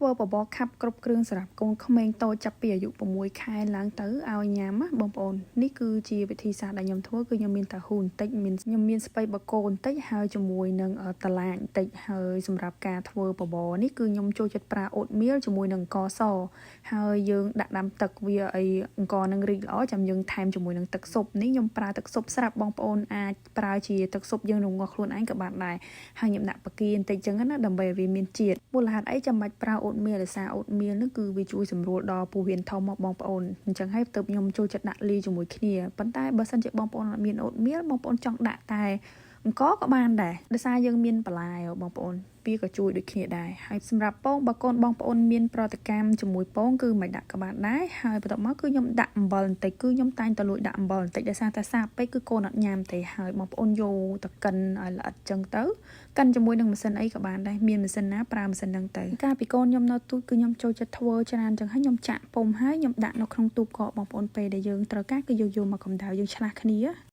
ធ្វើបបរខាប់គ្រប់គ្រឿងសម្រាប់កូនក្មេងតូចចាប់ពីអាយុ6ខែឡើងទៅឲ្យញ៉ាំណាបងប្អូននេះគឺជាវិធីសាស្ត្រដែលខ្ញុំធ្វើគឺខ្ញុំមានតាហ៊ូបន្តិចមានខ្ញុំមានស្ពៃបកគោបន្តិចហើយជាមួយនឹងតឡាចបន្តិចហើយសម្រាប់ការធ្វើបបរនេះគឺខ្ញុំចូលចិត្តប្រើអូតមៀលជាមួយនឹងអង្ករសហើយយើងដាក់ដាំទឹកវាឲ្យអង្ករនឹងរីកល្អចាំយើងថែមជាមួយនឹងទឹកស៊ុបនេះខ្ញុំប្រើទឹកស៊ុបស្រាប់បងប្អូនអាចប្រើជាទឹកស៊ុបយើងរងាស់ខ្លួនឯងក៏បានដែរហើយខ្ញុំដាក់បង្គាបន្តិចចឹងណាដើម្បីឲ្យវាមានជាតិមូលហេតុអីចាំបាច់ប្រើអូតមៀលដោយសារអូតមៀលនោះគឺវាជួយសម្រួលដល់ពោះវៀនធំមកបងប្អូនអញ្ចឹងហើយទើបខ្ញុំចូលចិត្តដាក់លាយជាមួយគ្នាប៉ុន្តែបើសិនជាបងប្អូនអត់មានអូតមៀលបងប្អូនចង់ដាក់តែអង្ករក៏បានដែរដោយសារយើងមានបន្លែបងប្អូនវាក៏ជួយដូចគ្នាដែរហើយសម្រាប់ពងបើកូនបងប្អូនមានប្រតិកម្មជាមួយពងគឺមិនដាក់ក៏បានដែរហើយបន្ទាប់មកគឺខ្ញុំដាក់អំបិលបន្តិចគឺខ្ញុំតែងតែលួចដាក់អំបិលបន្តិចដោយសារតែសាបពេកគឺកូនអត់ញ៉ាំទេហើយបងប្អូនយកទៅកិនឲ្យល្អិតចឹងទៅកិនជាមួយនឹងម៉ាស៊ីនអីក៏បានដែរមានម៉ាស៊ីនណាប្រើម៉ាស៊ីនហ្នឹងទៅកាលពីកូនខ្ញុំនៅទូចគឺខ្ញុំចូលចិត្តធ្វើច្រើនចឹងហើយខ្ញុំចាក់ពុំហើយខ្ញុំដាក់នៅក្នុងទូកកបងប្អូនពេលដែលយើងត្រូវការគឺយើងយកមកកម្ដៅយើងឆ្លាស់គ្នា។